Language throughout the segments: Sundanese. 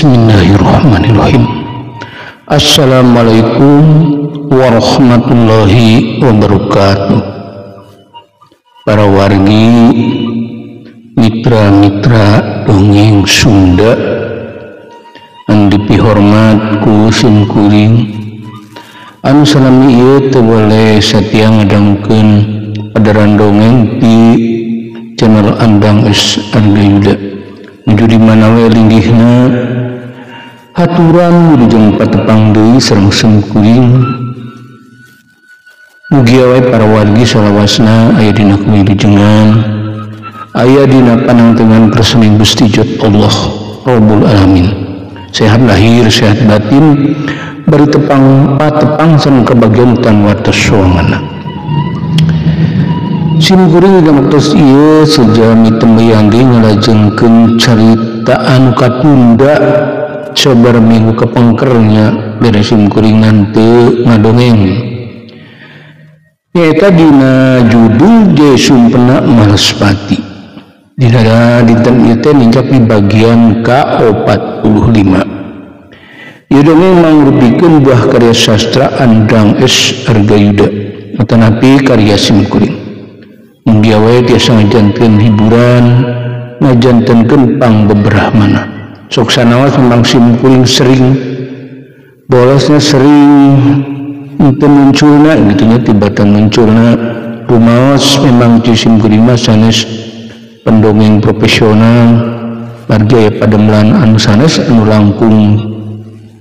Bismillahirrahmanirrahim. Assalamualaikum warahmatullahi wabarakatuh. Para wargi, mitra-mitra dongeng Sunda anu dipihormat ku simkuring, anu salami ieu teu boleh satia ngadangukeun padaran dongeng di channel Andang S Argayuda. Nuju di mana we linggihna haturan wilujeng patepang deui sareng simkuring. Mugia wae para wargi salawasna aya dina kawilujengan, aya dina panangtengan kersaning Gusti Jot Allah Rabbul Alamin. Sehat lahir, sehat batin, bari tepang patepang sareng kabagian tan wates soangana. Simkuring dina waktos ieu sejami tembeyan deui ngalajengkeun carita anu katunda sabar minggu kepengkernya beres simkuring nanti ngadongeng. Nyaeta dina judul Je Sumpena Malaspati. Dina dinten ieu teh nincak di bagian ka-45. Ieu dongeng mangrupikeun buah karya sastra Andang S Argayuda atanapi karya simkuring. Mugia wae tiasa ngajantenkeun hiburan, ngajantenkeun pangbeberah mana. Sok sanaos memang simkuring sering bolosnya, sering itu munculna gitu nya, tibatan munculna rumaos. Memang ci simkuring mah sanes pendongeng profesional, margi aya pademelan anu sanes anu langkung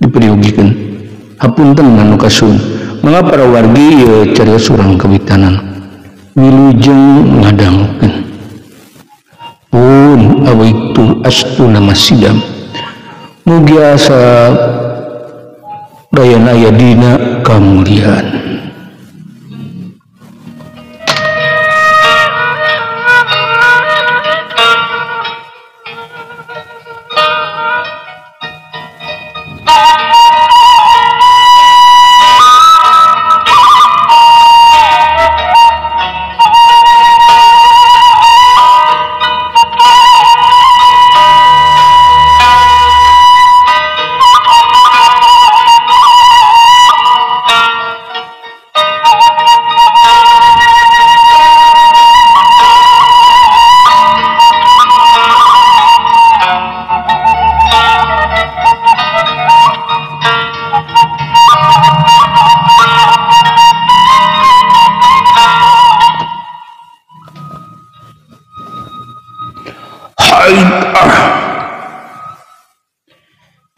diperiyogikeun. Hapunten anu kasuhun. Mangga para wargi ieu carios urang kawitanan. Wilujeng ngadangukeun. Pun awaitu astu nama sidam. Mugia asa dayana aya dina kamuliaan.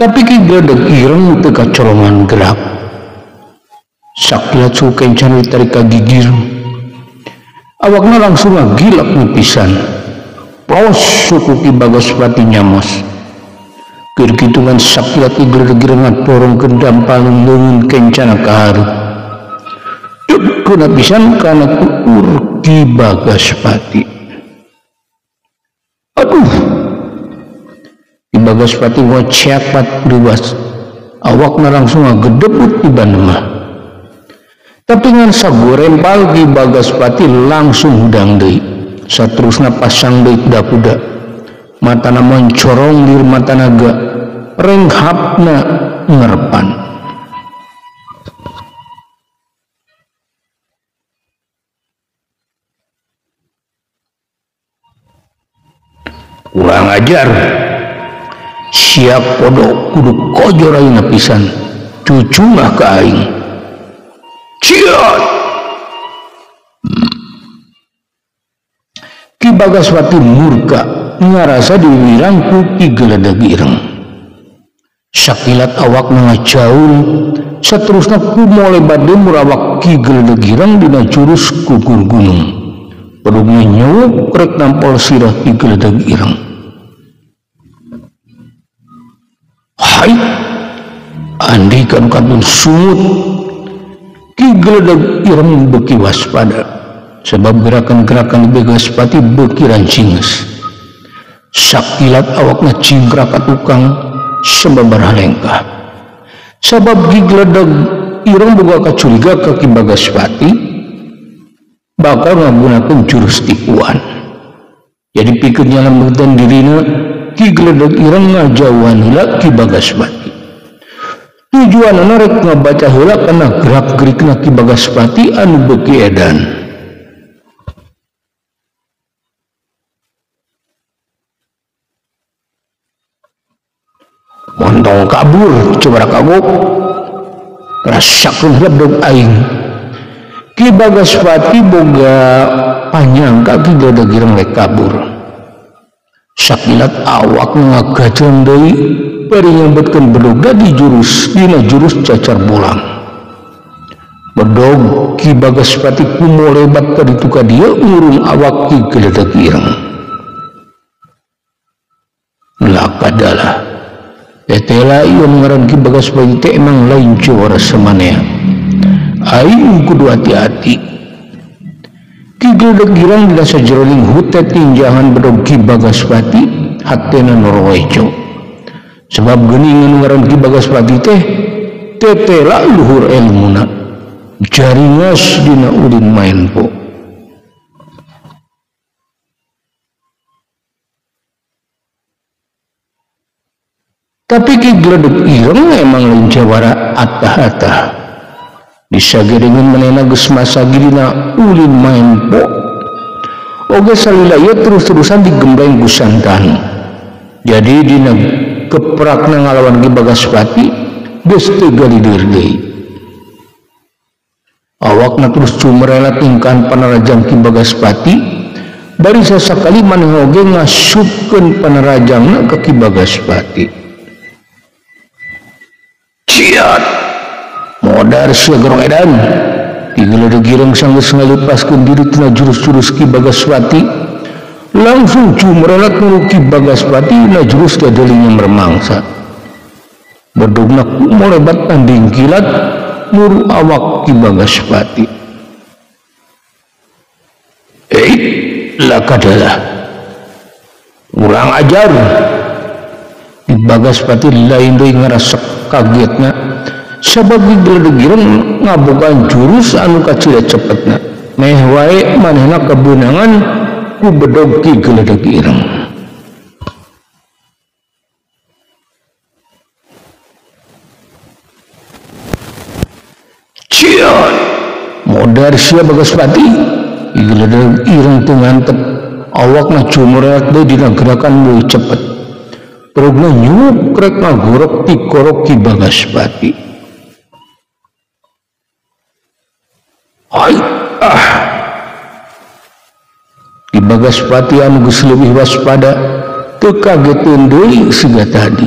Tapi Ki Gledeg Ireng teu kacolongan gerak. Sakilat suhu kencan ditarik ka gigir. Awakna langsung ngagilak pisan. Plos suku Ki Bagaspati nyamos. Keur kitungan sakilat Ki Gledeg Ireng ngadorongkeun dampal leungeun kencana ka hareup. Deukkeuna pisan kana kuur Ki Bagaspati. Aduh. Ki Bagaspati ngocepat luas, awakna langsung ngagedebut di banemah. Tapi ngan sagorempal Ki Bagaspati langsung hudang deui. Saterusna pasang deui kuda-kuda. Matana moncorong lir mata naga, renghapna ngerepan. Kurang ajar. Siap kodok kudu kojor aing pisan, cucungah ka aing. Ciat. Ki Bagaspati murka ngarasa diwirang ku Ki Gledeg Ireng. Sakilat awakna ngajaul, saterusna kumole bade murawak Ki Gledeg Ireng dina jurus gugur gunung. Pedugna nyuwuk rek nampol sirah Ki Gledeg Ireng. Hai, andikan kantun sungut. Ki Gledeg Ireng beuki waspada, sebab gerakan-gerakan Bagaspati beuki rancinges. Sakilat awakna cingkrak ka tukang sababaraha lengkah. Sabab Ki Gledeg Ireng boga kacuriga ka Ki Bagaspati bakal ngagunakeun jurus tipuan. Jadi pikeun nyalametkeun dirina, Ki Gledeg Ireng ngajauhan heula Ki Bagaspati. Tujuanana rek ngabaca heula kana gerak-gerikna Ki Bagaspati anu beuki edan. Montong kabur coba kagok rasakeun heula bedog aing. Ki Bagaspati boga panyangka Ki Gledeg Ireng rek kabur. Sakilat awak ngagajeng deui bari nyambetkeun bedogna di jurus dina jurus cacar bolang. Bedog Ki Bagaspati kumolebat ka ditu ka dieu ngurung awak Ki Gledeg Ireng. Lakadalah etela ieu ngaran Ki Bagaspati teh emang lain jawara samanea. Aing kudu hati-hati. Ki Gledeg Ireng dina sajeroning hutet tinjahan bedog Ki Bagaspati hatena norowejo. Sebab geuningan ngaran Ki Bagaspati teh tetela luhur elmuna. Jaringas dina ulin maenpo. Tapi Ki Gledeg Ireng emang lain jawara atah-atah. Disagedengeun manehna geus masagi dina ulin maenpo. Oge salila ieu terus-terusan digembleng ku Santanu. Jadi dina keprakna ngalawan Ki Bagaspati geus teu galidir deui. Awakna terus cumerelat tingkahan panarajang Ki Bagaspati, bari sasakali manehna oge ngasupkeun panarajangna ka Ki Bagaspati. Ciat! Modar sia gerong edan. Ki Gledeg Ireng sanggeus ngalepaskeun diri tina jurus-jurus Ki Bagaspati, langsung cumerelat nuru Ki Bagaspati na jurus dadelinya mermangsa. Bedogna kumolebat tanding kilat nuru awak Ki Bagaspati. Lakadalah kurang ajar. Ki Bagaspati lain deui ngarasa kagetna sabab Ki Gledeg Ireng ngabogaan jurus anu kacida cepetna. Meh wae manehna kebenangan ku bedog Ki Gledeg Ireng. Cion modar sia Bagaspati. Ki Gledeg Ireng teu ngantep, awakna cumureat deui dina gerakan leuwih cepet. Perugna nyukrek ngagorok tikorok Ki Bagaspati. Ai ah. Ki Bagaspati anu geus leuwih waspada teu kageteun deui siga tadi.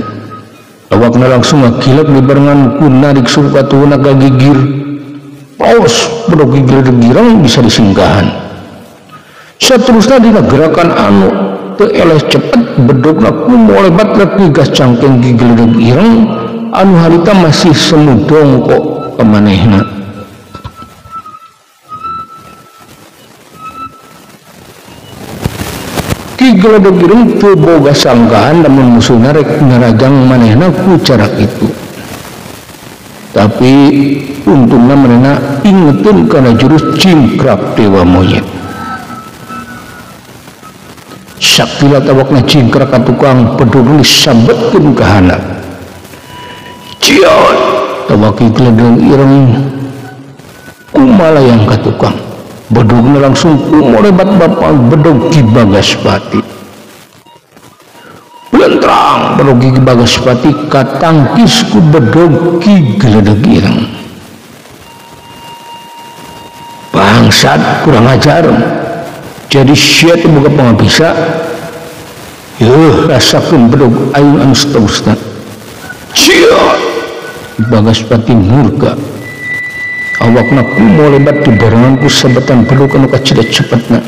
Awakna langsung ngakilep dibarengan ku narik suku katuhuna ka gigir. Paus bedog Ki Gledeg Ireng bisa disinggahan. Saterusna dina gerakan anu teu eleh cepet bedogna kumolebat rek gas cangkeng Ki Gledeg Ireng anu harita masih semu dongkok ka manehna. Ki Gledeg Ireng teu boga sangkaan lamun musuhna rek ngarajang manehna ku cara kitu. Tapi untungna manehna ingeteun kana jurus cingkrak dewa monyet. Sakila tawakna cingkrak ka tukang bedog disabetkeun ka handap. Ciot tawak Ki Gledeg Ireng kumalayang ka tukang. Bedogna langsung kumolebat bapak bedog Ki Bagaspati. Blentrang bedog Ki Bagaspati katangkis ku bedog Ki Gledeg Ireng. Bangsat kurang ajar. Jadi sia teh boga pangabisa. Yeuh rasakeun bedog aing anu saterusna. Ciot Bagaspati murka. Awakna kumolebat dibarengan ku sabetan bedog anu kacida cepetna.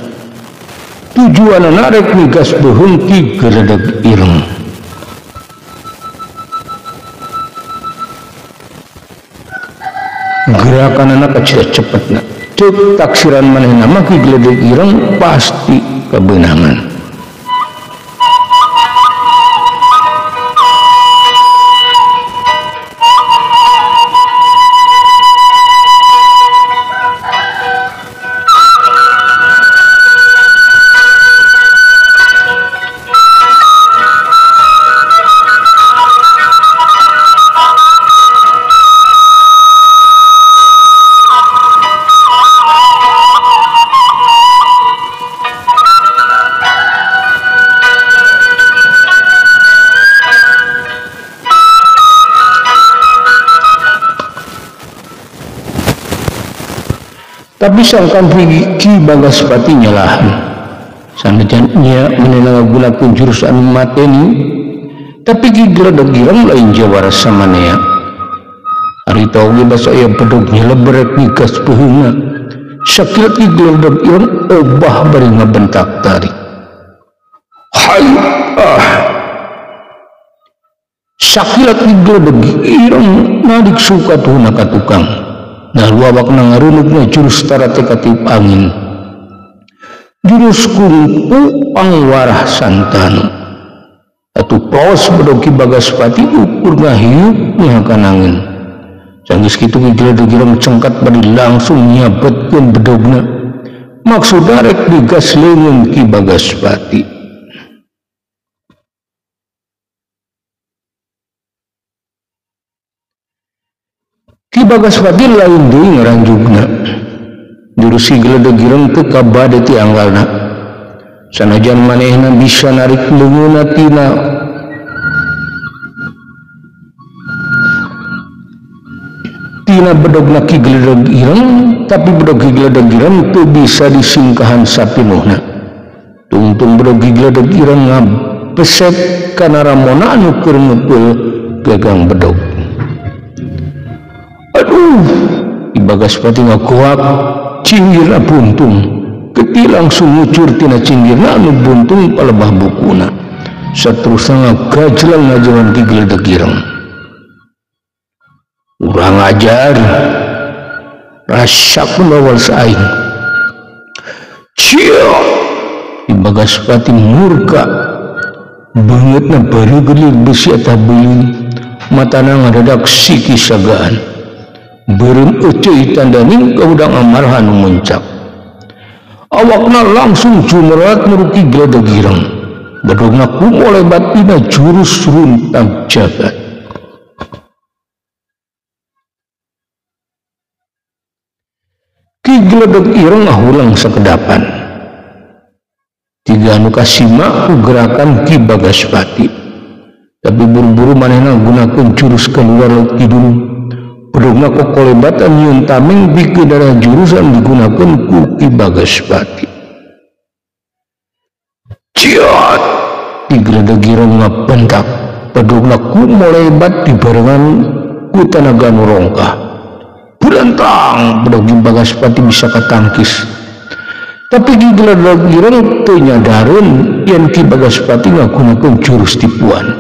Tujuanana rek migas beuheung Ki Gledeg Ireng. Gerakanana kacida cepetna. Ceuk taksiran manehna mah Ki Gledeg Ireng pasti kebenangan. Tapi sangkan Ki Bagaspati nyalahan. Sanajan nya manehna ngagunakeun jurus anu mateni, tapi Ki Gledeg Ireng lain jawara samanea. Harita oge basa aya bedog nyelebrek migas peuheungna. Sakilat Ki Gledeg Ireng obah bari ngabentak tarik. Hai ah. Sakilat Ki Gledeg Ireng narik sukatuhna ka tukang. Nah awakna ngarunukna jurus tarate katiup angin. Jurus kungfu pangwarah santanu. Atuh pos bedog Ki Bagaspati ukur ngahiup nyahakan angin. Sanggeus kitu Ki Gledeg Ireng cengkat bari langsung nyabetkeun bedogna. Maksudna rek digas leungeun Ki Bagaspati. Ki Bagaspati lain deui ngaranjugna. Jurus Ki Gledeg Ireng teu kabade ti anggalna. Sanajan manehna bisa narik leungeunna tina bedogna Ki Gledeg Ireng, tapi bedog Ki Gledeg Ireng teu bisa disingkahan sapinuhna. Tungtung bedog Ki Gledeg Ireng ngabeset kana ramona anu keur ngumpul gagang bedog. Aduh, Ki Bagaspati ngagoak cinggirna buntung. Getih langsung ngucur tina cinggirna anu buntung palebah bukuna. Saterusna ngagajlang ngajawan Ki Gledeg Ireng. Urang ajar, rasakeun awal saing. Cia, Ki Bagaspati murka. Beungeutna bareugelir besi eta beuleum, matana ngadadak siki sagaan. Beureum euceuy tandaning kahudang amarah anu muncak. Awakna langsung jumerat nuruk Ki Gledeg Ireng. Bedogna kumolebat dina jurus runtag jagat. Ki Gledeg Ireng ngahulang sakedapan. Tiga anu kasima ku gerakan Ki Bagaspati. Tapi buru-buru manehna gunakeun jurus keluar laut kidung. Bedogna kokolebatan nyieun tameng bikeun darah jurusan digunakeun ku Ki Bagaspati. Ciot! Ki Gledeg Ireng ngabentak. Bedogna kumolebat dibarengan ku tanaga nu rongkah. Berentang bedog Ki Bagaspati bisa katangkis. Tapi Ki Gledeg Ireng teu nyadareun yen Ki Bagaspati ngagunakeun jurus tipuan.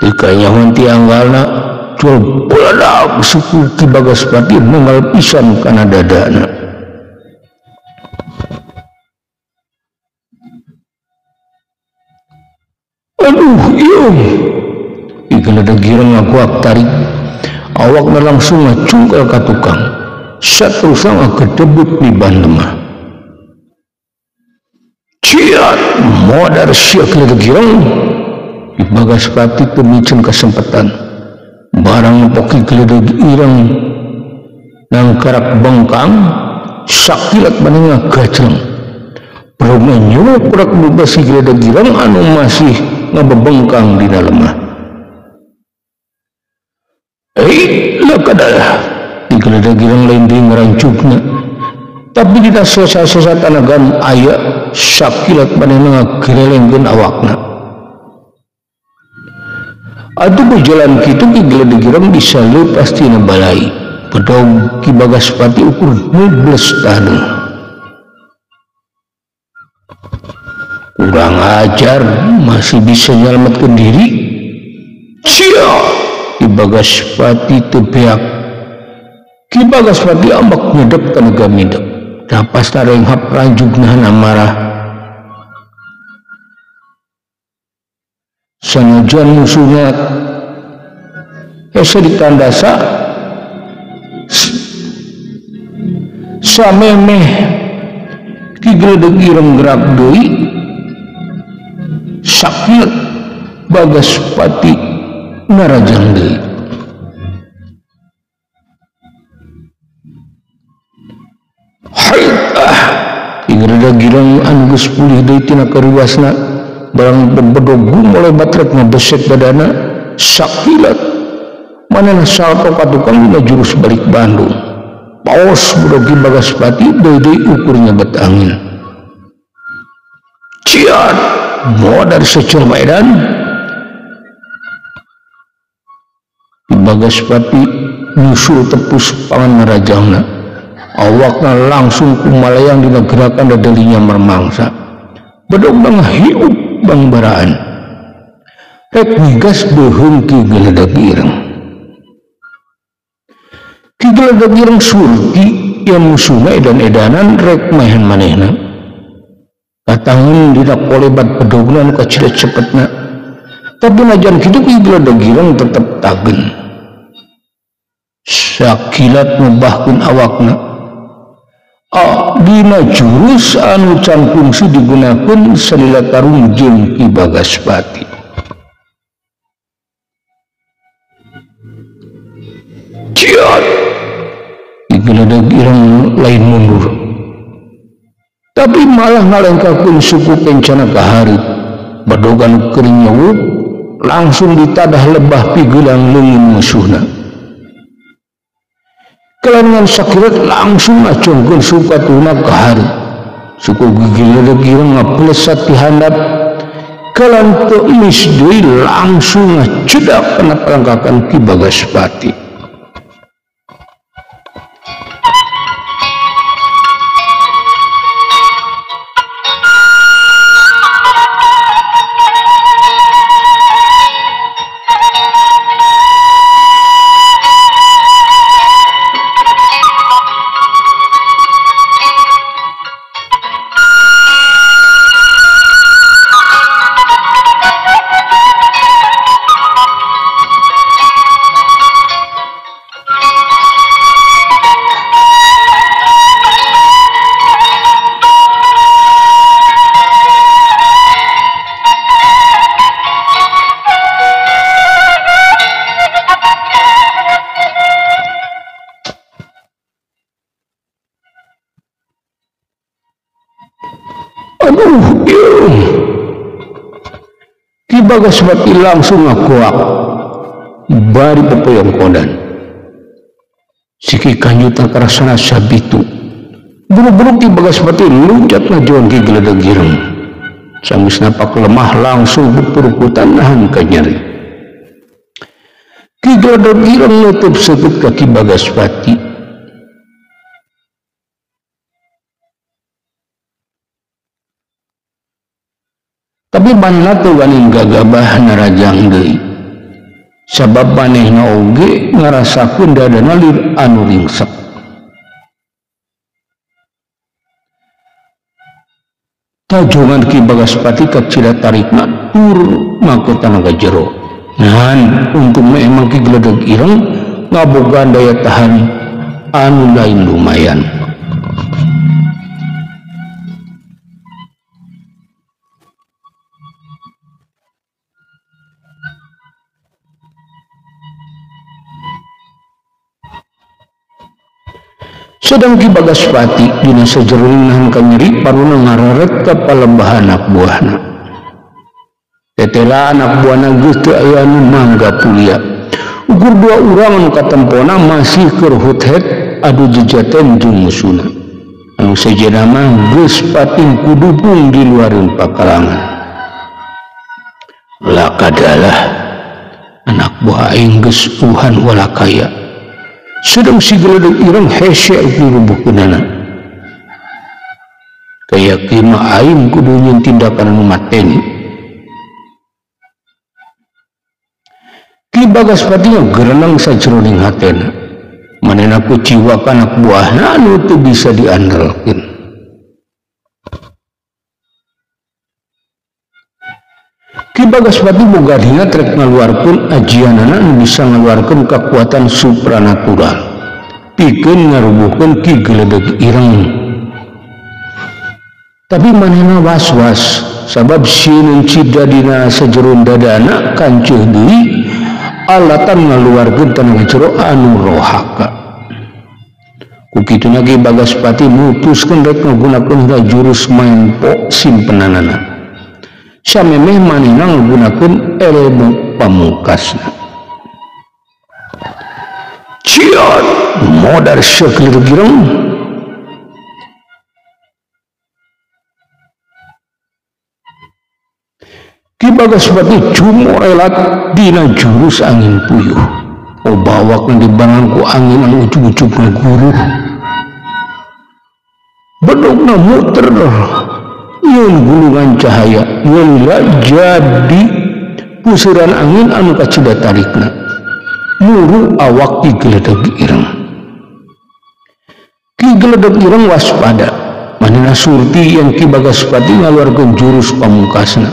Teu kanyahoan ti anggalna jual beledak suku Ki Bagaspati nunggal pisan kana dadana. Aduh, ieu. Ki Gledeg Ireng ngagoak tarik. Awakna langsung ngacungkal ka tukang. Saterusna ngagedebut di ban lemah. Ciat, modar sia Gledeg Ireng. Ki Bagaspati teu miceun kasempatan. Barang nempo Ki Gledeg Ireng nangkarak bengkang, sakilat manehna gajleng. Bedogna nyuprek bebas Ki Gledeg Ireng anu masih ngabebengkang dina lemah. Lakadalah Ki Gledeg Ireng lain deui ngarancukna. Tapi dina sosa-sosa tanagan aya sakilat manehna ngagerelengkeun awakna. Atuh ku jalan kitu Ki Gledeg Ireng bisa leupas tina balai. Bedog Ki Bagaspati ukur nubles taneuh. Kurang ajar, masih bisa nyelametkeun diri. Cia! Ki Bagaspati teu beak. Ki Bagaspati ambek nyedep tanaga midep. Dapas tarenghap ranjug nahan amarah. Sanajan musuhna hese ditandasa samemeh Ki Gledeg Ireng gerak deui, sakilat Bagaspati narajang deui. Hai ah, Ki Gledeg Ireng anu geus pulih deui tina karuasna, barang bedog gumolebat rek ngabeset badana, sakilat manehna salto ka tukang dina jurus balik Bandung. Paos bedog Ki Bagaspati deui-deui ukur nyabet angin. Ciat modar secara edan. Ki Bagaspati nyusul tepus pangan narajangna. Awakna langsung kumalayang dina gerakan dadelinya mermangsa. Bedog hiup bangbaraan. Rek migas beuheung Ki Geledag Ireng. Ki Geledag Ireng surti yang musuhna edan-edanan rek mahan manehna. Katangun dina kolebat bedogna nu kacida cepetna. Tapi najan kitu Ki Geledag Ireng tetep tagen. Sakilat ngubahkeun awakna. Dina jurus anu can kungsi digunakeun salila tarung jeung Ki Bagaspati. Ciat! Ki Geledag Ireng lain mundur. Tapi malah ngalengkakeun suku kencana ka hareup. Bedogan keur nyewuk langsung ditadah lebah pigelang leungeun musuhna. Kelangan sakirat langsung ngacungkeun suku katuna ka hareup. Suku Ki Geledag Ireng ngaplesat ti handap. Kalan teu emis deui langsung ngacedak kana palangkakan Ki Bagaspati. Ki Bagaspati langsung ngakuak bari pepoyong kodan. Siki kanjuta karasana sabitu. Buru-buru Ki Bagaspati luncat ngajuan Ki Geledag Ireng. Sanggeus napak lemah langsung bepurukutan nahan ka nyeri. Ki Geledag Ireng nutup seukeut ka Ki Bagaspati. Tapi manehna teu wani gagabah narajang deui. Sabab manehna oge ngarasakeun dadana lir anu ringsek. Tajongan Ki Bagaspati kacida tarikna tur make tanaga jero. Nahan untungna emang Ki Geledag Ireng ngabogaan daya tahan anu lain lumayan. Sedang Ki Bagaspati dina sajeroning nahan ka nyeri paruna ngareret ka palembahan anak buahna. Tetela anak buahna geus teu aya nu mangga pulia. Ukur dua urang anu katempona masih keur hut-het adu jejaten jeung musuna. Anu sejenna mah geus pating kudupung di luareun pakalangan. Lakadalah anak buah aing geus uhan walakaya. Sedang si Geledag Ireng hese dirubuhkeunana. Kaya kima aing kudu nyieun tindakan anu mateni. Ki Bagaspati gerenang sajroning hatena. Manehna kuciwa ka anak buahna anu teu bisa diandalkeun. Ki Bagaspati boga niat rek ngaluarkeun ajianana anu bisa ngaluarkeun kakuatan supranatural pikeun ngarubuhkeun Ki Geledag Ireng. Tapi manehna was-was sabab sieun cida dina sajeron dadana kanceuh deui alatan ngaluarkeun tanaga jero anu rohaka. Ku kituna Ki Bagaspati mutuskeun rek ngagunakeun jurus maenpo simpenanana. Samemeh manehna ngagunakeun ilmu pamungkasna. Ciat Modar sia Gledeg Ireng. Ki Bagaspati cumorelat dina jurus angin puyuh. Obawak dibangan ku angin anu ujug-ujug ngaguruh. Bedogna muter yeun gulungan cahaya yeun jadi puseran angin anu kacida tarikna. Muru awak Ki Gledeg Ireng. Ki Gledeg Ireng waspada. Manehna surti yang Ki Bagaspati ngaluarkeun jurus pamungkasna.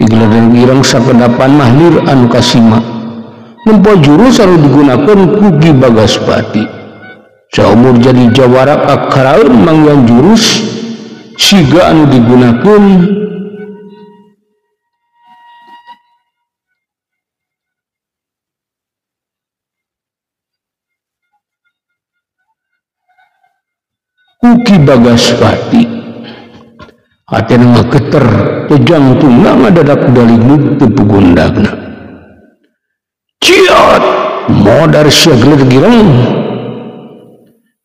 Ki Gledeg Ireng sakedapan mahlir anu kasima. Nempo jurus anu digunakeun ku Ki Bagaspati. Saumur jadi jawara kakaraeun manggihan jurus siga anu digunakeun ku Ki Bagaspati. Hatena ngageter teu jangtungna ngadadak daligug teu pugundagna. Ciot modar sia Gledeg Ireng.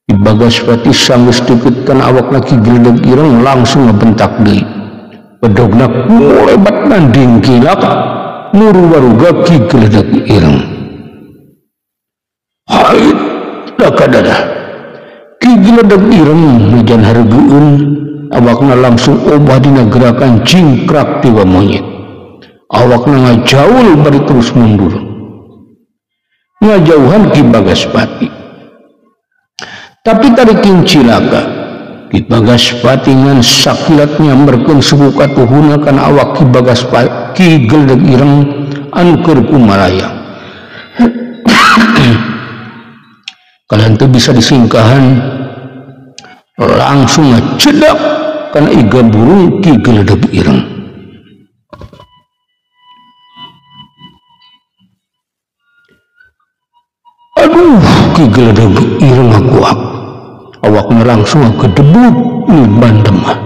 Ki Bagaspati sanggeus deukeut kana awakna Ki Gledeg Ireng langsung ngabentak deui. Bedogna kulebat nandingkilak muru waruga Ki Gledeg Ireng. Hait dakadadah. Ki Gledeg Ireng hujan hareugeun awakna langsung obah dina gerakan cingkrak tiwa monyet. Awakna ngajaul bari terus mundur. Ngajauhan Ki Bagaspati. Tapi tariking cilaka Ki Bagaspati ngan sakilat nyamberkeun suku katuhuna kana awak Ki Bagaspati Ki Gledeg Ireng anu keur kumalayang. Kalian tuh bisa disingkahan langsung ngecedak kana iga burung Ki Gledeg Ireng. Aduh, Ki Gledeg Ireng ngaguak. Awakna langsung ngedebut niban demah.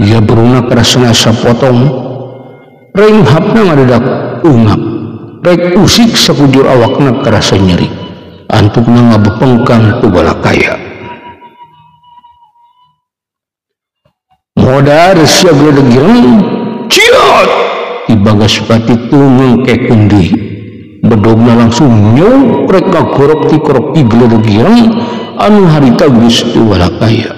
Ia burungna karasana sapotong. Renghapna ngadadak ungap. Rek usik sakujur awakna karasa nyeri. Antukna ngabepengkang ku balakaya. Modar sia Gledeg Ireng. Ciot! Ki Bagaspati tungengkekeun deui. Bedogna langsung nyukrek kagorok ti korok Ki Gledeg Ireng anu harita geus teu walakaya.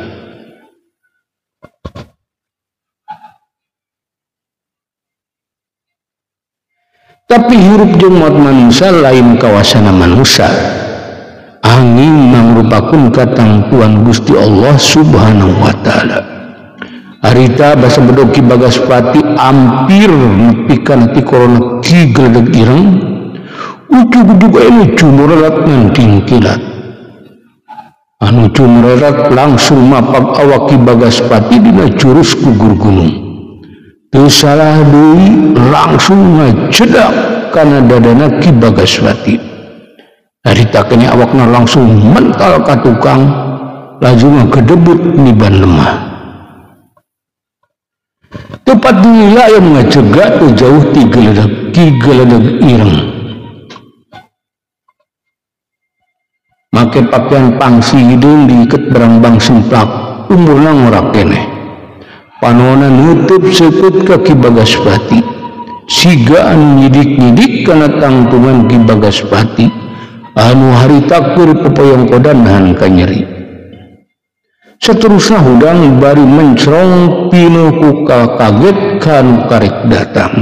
Tapi hirup jeung maot manusia lain kawasana manusia. Angin mangrupakeun katangtuan Gusti Allah Subhanahu wa taala. Harita basa bedog Ki Bagaspati ampir nepi kana ti korona Ki Gledeg Ireng. Ujug-ujug anu cumurelat ngan dingkilat. Anu cumurelat langsung mapak awak Ki Bagaspati dina jurus gugur gunung. Teu salah deui langsung ngajedak kana dadana Ki Bagaspati. Harita kene awakna langsung mental ka tukang laju ngagedebut niban lemah. Tepat nila yang ngajegak teu jauh ti Gledeg Ki Gledeg Ireng. Make pakaian pangsi hidung diiket berangbang semplak, umurna ngorak keneh. Panona nutup seukeut ka Ki Bagaspati. Siga anu nyidik-nyidik kana tangtungan Ki Bagaspati anu harita keur popoyongkodan nahan kanyeri. Seterusna hudang bari mencrong pinuh ku kaget kanu karek datang.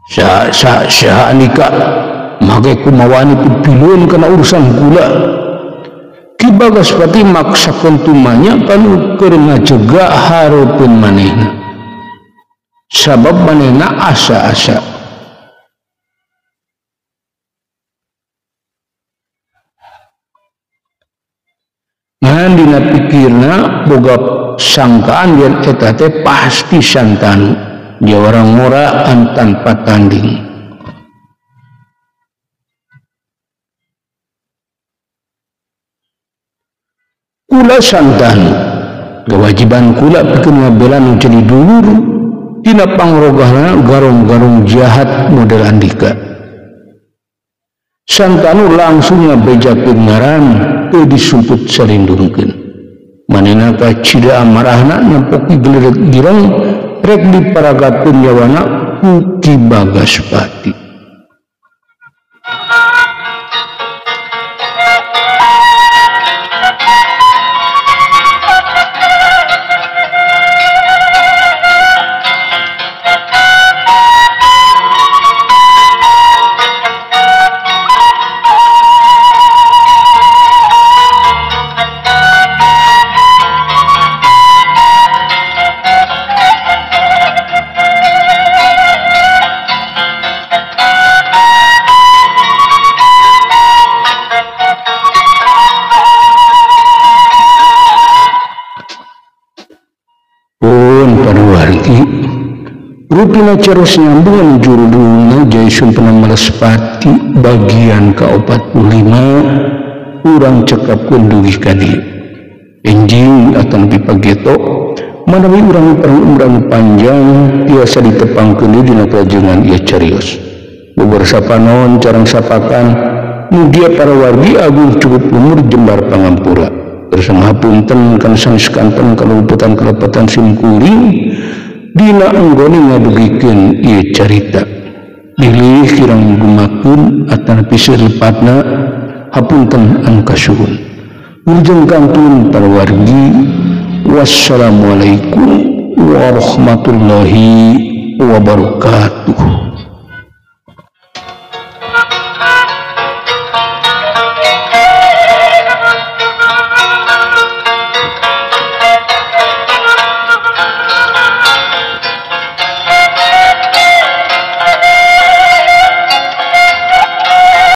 Sa sa sa nika make kumawani pipiluan kana urusan kula. Ki Bagaspati maksakeun tumanya kanu keur ngajega hareupeun manehna. Sabab manehna asa-asa. Ngan dina pikirna boga sangkaan yen eta teh pasti Santanu jawara ngoraan tanpa tanding. Kula Santanu kewajiban kula pikeun ngabela nu jadi dulur tina pangrogahna garong-garong jahat model andika. Santanu langsung ngabejakeun ngaran teu disumput salindungkeun. Manehna kacida amarahna nempok geledet girang rek diparagakeun nyawana ku Ki Bagaspati. Rupina cerus nyambungan jurudulna Jai Sumpena Malespati bagian ka-45 urang cekapkeun dugi ka dieu. Enjing atanapi pageto manawi urang urang panjang tiasa ditepangkeun dina kalajengan ieu carios. Bobor sapanon carang sapakan mugia para wargi agung cukup umur jembar pangampura. Bersama hapunten kana sanes kanten kaluputan kalepatan simkuring dina anggone ngadugikeun ieu carita. Bilih kirang gumakeun atanapi siripatna hapunten anu kasuhun. Wilujeng kantun para wargi. Wassalamualaikum warahmatullahi wabarakatuh.